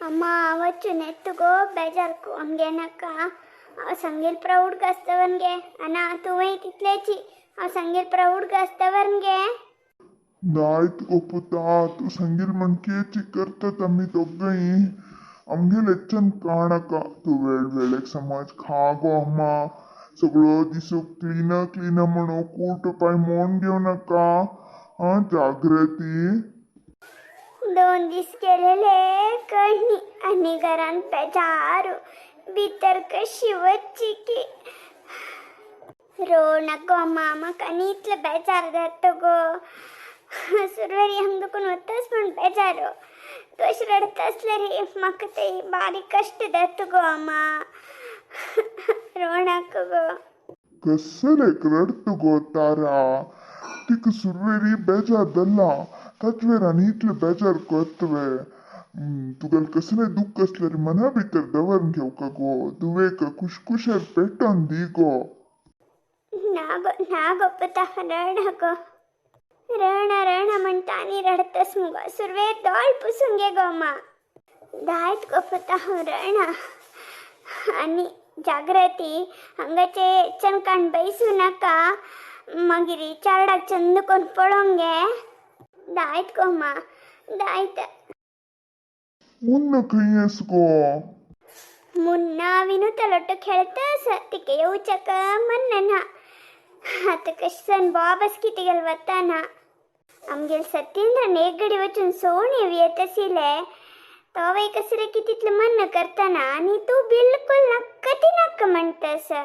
अम्मा वचून येत गो बेजार कोण घे नाका. हांव सांगेल प्राऊड गाजतवन गे. आना तुवें तितलेची हांव सांगेल प्राऊड गाजतवन गे. नायत गो पुता, तूं सांगील म्हण केची करतात आमी दोगांय. आमगेल हेच्च्यान काणाका. तूं वेळ वेळेक समाज खा गो अम्मा. सगळो दिसूक क्लीन क्लीन म्हणू कूट पाय मोण घेवं नाका. हा जाग्रती. 2 दीस गेलेले कळणी आनी घरान बेजारू भितर कशी वच्ची की. रो नको अम्मा, म्हाका आनी इतले बेजार जाता गो. सुरवेरी हांग दुखून वताच म्हण बेजारो. तूं अशें रडता आसल्यार म्हाका ते बारीक कश्ट जाता गो अम्मा. रो नाका गो. कसलेक रडत गो तारा? तिका सुरवेरी बेजार जाल्ला ताचवेर आनी इतले बेजार करतवे. तुगेलें कसलें दुख्ख आसल्यार मना भितर दवरून घेवका गो. दुवेक खुशखुशार पेटोवन दी गो. ना गो ना गो पुता, रडना गो. रणा रणा म्हणटा आनी रडतस मुगो. सुरवेर दोळ पुसून घे गो अम्मा. दायत गो पुता, हांव रणा. आनी जाग्रती हांगाचे चनकान बैसूं नाका. मागीर चारडाक चंद कोन्न पळोवंक गे. दायत गो अम्मा, दायत. मुन्ना खंय आस गो? मुन्ना विनुता लोटो खेळता आसा. तिका येवच्याक मन ना. आतां कशें बाबस कितें गेल वताना. आमगेल सत्येंद्रान एक घडी वचून सोडून येवया आशिल्लें. तो वय कसलें की तितलें मन करतना आनी तूं बिलकुल नाक्का ती नाक्का म्हणटा आसा.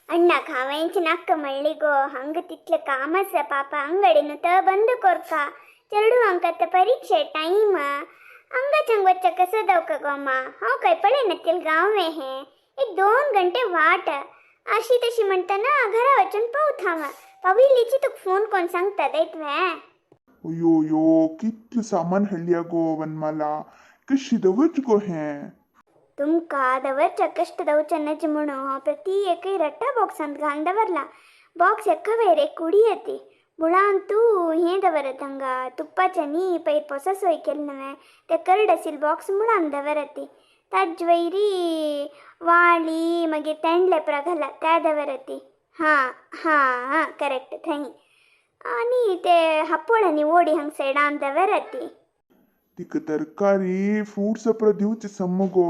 अण्णाक हांवेंच नाक्का म्हणली गो. हांगा तितलें काम आसा पापा. अंगडी न्हू तो बंद कोरका. चेडूं आतां परीक्षे टायम. हांगाच्यान वच्चा कसो दवका गो अम्मा? हांव काय पळयना तेल गांव हें. एक 2 घंटे वाट. अशी तशी म्हणटना घरा वचून पावता हांव. पाविल्लीची तुका फोन कोन्न सांगता दैतवें. अयो यो, कितलें सामान हाडल्या गो वनमाला. कशी दवरच गो हें? तुमकां दवरच्या कश्ट दवरचें नज म्हणून हांव प्रति एकय रट्टा बॉक्सांत घालून दवरला. बॉक्स एका वयर एक कुडी येती. मुळान तूं हें दवरत हांगा तुप्पाचें न्ही पयर पोसा सोय केलें न्हय तें करड आशिल्लें बॉक्स मुळान दवरती. ताजे वयरी वाळी मागीर तेंडले परा घाला त्या दवरती. हां हां हां करेक्ट थंय. आनी ते हापोळ आनी ओडी हांगा सायडान दवरती. तिका तरकारी फ्रुट्स अपरा दिवचे सम गो.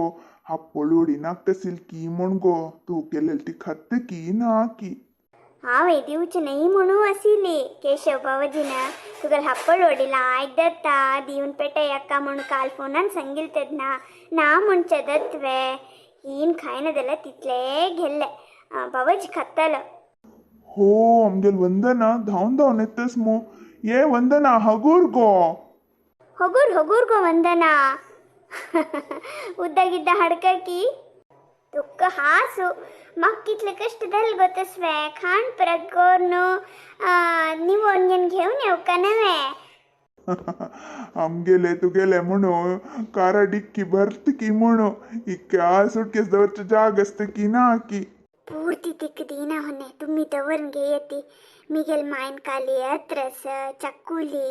हाप्पोळ ओडी नाकता सिल्की म्हण गो. तूं केलेल ती खात्त की ना की? हांवें दिवचें न्हय म्हणून आशिल्ली. केशव बाबाजीन तुगेल हाप्पळ वडीला आयक दत्ता दिवन पेटय अक्का म्हूण काल फोनान सांगिल तेन्ना ना म्हणचें दत्वे. हीन खायना जाल्यार तितले घेल्ले बाबाजी खातालो. हो आमगेल वंदना धांवन धांवन येतस मू. ये वंदना हगूर गो. होगूर होगूर गो वंदना. उद्दा गिद्दा हाडका की तुका हासू. म्हाका कितले कश्ट जाले गो तसवे. खाण परत कोरून निवोन घेवन घेवन येवका नवें. आमगेले तुगेले म्हणू कारा डिक्की भरत की म्हणू. इक्या सुटकेस दवरचे जाग आसता की ना की. पूर्ती तिका दिना होन्ने तुमी दवरून घेयती. मिगेल मायन काली अत्रस चक्कुली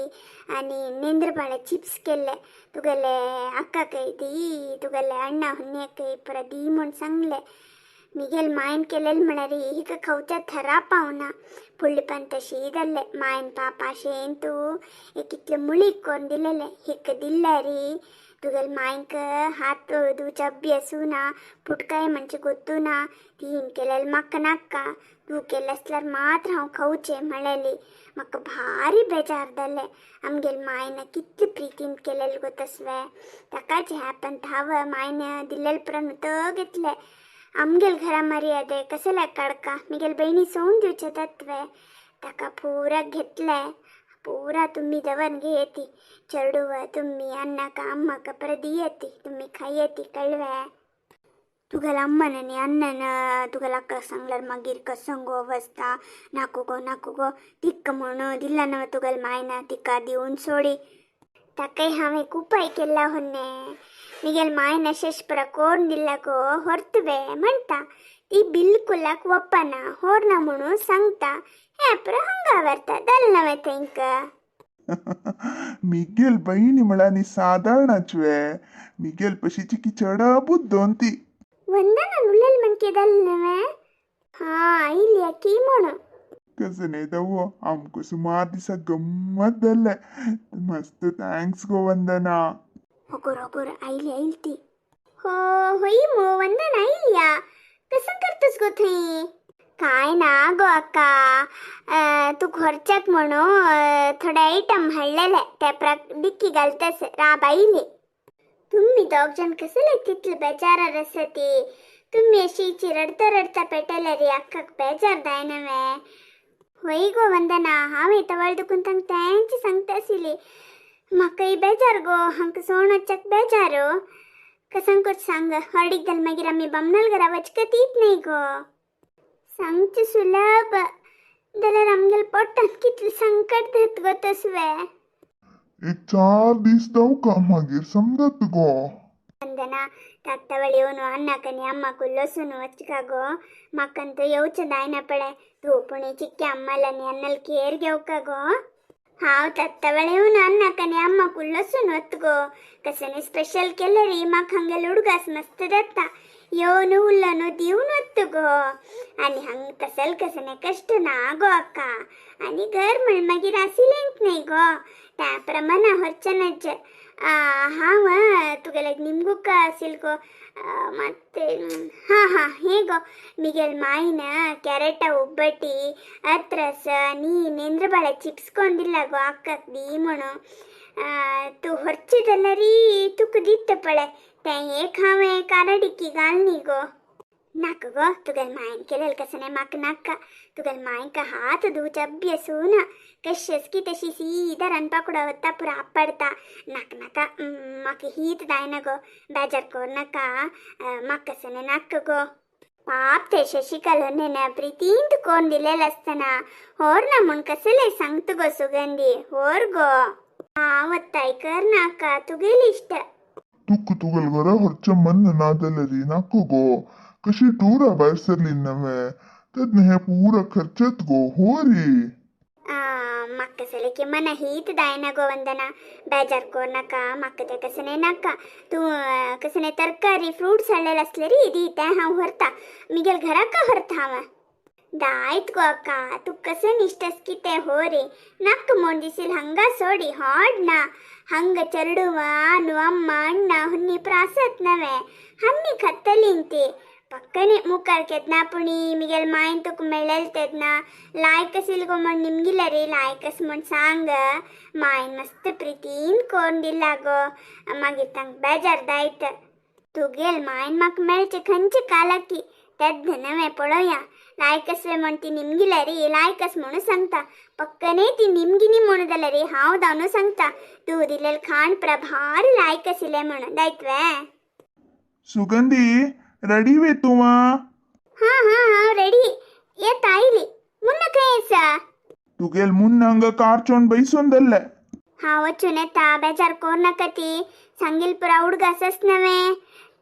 आनी नेंद्रबाळे चिप्स केल्ले. तुगेले अक्काकय दी तुगेले अण्णा हुन्नेकय परा दी म्हूण सांगले. मिगेल मायन केलेल म्हळ्यार हिका खावच्या थरा पावना. फुडले पण तशी जाल्ले. मायन पापा शेन तूं एक इतले मुळीक कोरून दिलेले हिका दिल्ल्यारी तुगेल मायक हात धुवचे अभ्यासू ना फुटकाय म्हणचे गोत्तू ना. तीन केलेले म्हाका नाका. तूं केलें आसल्यार मात्र हांव खावचें म्हणलेली. म्हाका भारी बेजार जालें. आमगेल मायन कितले प्रितीन केलेलें गो तसवें. ताकाच ह्या पण धांव मायन दिल्लेले पुरान उदक घेतलें. आमगेल घरा मर्यादे कसल्या काडका मिगेल भयणी सोडून दिवचें तत्वें. ताका पुरा घेतलें. पुरा तुमी दवरून घेयती. चेडूं तुमी अण्णाक अम्माक परत दियती. तुमी खायती कळवें. तुगेले अम्मन आनी अण्णन तुगेले अक्काक सांगल्यार मागीर कसो गो अवस्था. नाको गो नाको गो. तिका म्हणून दिला न्हय तुगेले मायन तिका दिवन सोडी. ताकाय हांवें उपाय केल्ला होन्ने. मिगेल मायन शेष परा कोरून दिल्ला गो होरतवे म्हणटा. ती बिलकुलाक वपना होरना म्हणून सांगता. हें परा हांगा व्हरता दल नवें तेंकां. मिगेल बहिणी म्हळ्यार सादारणाच वे. मिगेल पशी चिकी चड बुद्दोन ती. वंदना उल्लेल म्हणके नवे. हा आयली की म्हणून. कसं नाही दवो, आमकां सुमार दिसा गम्मत जाल्लें. मस्त thanks गो वंदना. होगोर होगोर, आयली आयली ती. हो होई मो, वंदना आयलिया. कसं करतस गो थंय? काय ना गो अक्का, तू खर्चाक म्हणून थोडे आयटम हाडलेले, ते डिक्की घालतस. राब आयली. तुम्ही दोग जण कसले तितले बेजारार आसा ती? तुम्ही अशी रडता रडता पेटले रे, अक्काक बेजार जायना. होय गो वंदना, हांव येता दुखून तांकां तेंच सांगता आशिल्ली. म्हाकाय बेजार गो, हांकां सोण वचच्याक बेजार. कसं कर सांग, हळदीक जाल मागीर आमी बामणाल घरा वचका तीत न्हय गो. सांगचें सुलभ जाल्यार आमगेले पोटांत कितलें संकट जाता गो तसवें. एक 4 दीस दावका, मागीर समजत गो. वंदना, तात्तावळ येवन अन्नाक आनी अम्माक लसूण वचका गो. म्हाका येवचें जायना पळय. तूं पूण चिक्की अम्माल आनी अन्नाल केर घेवका गो. हांव तत्तवळ येवन अन्नाक आनी अम्माक लसूण वत गो. कसने स्पेशल केले रे, म्हाका हांगेले उडगास मस्त जाता. येवन उल्लन दिवन वत गो. आनी हांग तसल कसने कश्ट ना गो अक्का. आनी घर म्हण मागीर आशिल्लेंच न्हय गो, त्या प्रमाण व्हरचें. हांव तुगेले निमगुका आशिल्ल गो. ಮತ್ತೆ ಹಾಂ ಹಾಂ, ಹೇಗೋ ಮಿಗೆಲ್ ಮಾಯಿನ ಕ್ಯಾರೆಟ ಒಬ್ಬಟ್ಟಿ ಅತ್ರಸ ನೀ ನೇಂದ್ರಬಾಳೆ ಚಿಪ್ಸ್ ಕೊಂದಿಲ್ಲ ಗೋ ಅಕ್ಕಕ್ ದೀಮಣು. तूं व्हरचें जाल्यार तुका दिता पळय. तें एक हांवें कारा डिक्की घालनी गो. नाका गो, तुगेले मायन केलेलें कसलें म्हाका नाका. तुगेले मायका हात धुवचे अभ्यासू ना. कशेंच की तशी सीधा रांदपा कुडा वता, पुरा पडता. नाका नाका, म्हाका हीत जायना गो. बेजार कर नाका, म्हाका कसलें नाका गो. पाप ते शशिकला नेना प्रितीन कोण दिलेलें आसतना होर ना म्हूण कसलें सांगता गो सुगंधी, होर गो. हांव वत्ताय कर नाका, तुगेली इश्ट. तुक तुगेल घरा व्हरचें मन ना जाल्यार नाका गो. कशी टुरा भायर सरली नवे, तेन्ना हें पुरा खर्चत गो. हो रे. म्हाका कसलें की मना हीत जायना गो वंदना. बेजार कर नाका, म्हाका तें कसलें नाका. तूं कसलें तरकारी फ्रुट्स हाडलेले आसले री दी, तें हांव व्हरता. मिगेल घराक व्हरता हांव. दायत गो अक्का, तूं कशें इश्ट कितें हो रे. नाका म्हूण दिसील हांगा सोडी हाड ना. हंग चेडूव आनु अम्मा अण्णा हुन्नी प्रासत नवे, हन्नी खातलीं ती. पಕ್ಕನೆ मुखार केतना पुणी मिगेल मायन तुका मेळ्ळेल तेन्ना लायक आशिल्ल गो म्हण निमगिला रे, लायक आसा म्हण सांग. मायन मस्त प्रितीन कोरून दिला गो. मागीर तांकां बेजार जायत. तुगेल मायन म्हाका मेळचें खंयचे कालाकी तेन्ना नवें पळोवया. लायक आसवे म्हण ती निमगिला रे, लायक आसा म्हणून सांगता. पक्कने ती निमगिनी म्हणून जाल्यार रे हांव धांवून सांगता, तूं दिलेलें खाण प्रभार लायक आशिल्लें म्हणून. दायत वे? सुगंधी, रेडी वे तुवा? हां हां हांव रेडी. येता आयली. मुन्ना खंय आसा? तुगेल मुन्न हांगा कार चोवन बैसून दल्ले. हांव वचून येता, बेजार कोर नाका. ती सांगील पुरा उडगासच नवे.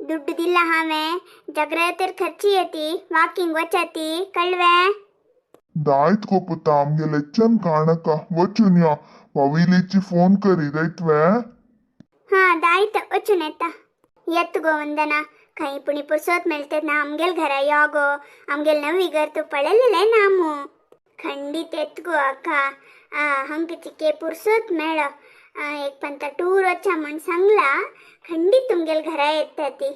दुड्ಡು दिला हांवें, जाग्रतेर खर्ची येती, वाकिंग वचाती, कळवे? दायत गो पुता, आमगेले लेच्चन काणका. वचून या, पविलीची फोन करी. दायत वे? हां दायत, वचून येता. येत गो वंदना. खंय पुणी पुरसोत मेळटे ना आमगेल घरा यो गो. आमगेल नवी घर तूं पळयलेलें ना मू. खंडीत येत गो अक्का. हंक चिके पुरसोत मेळ, एक पंत टूर वचा म्हण सांगला, खंडीत तुमगेल घरा येता ती.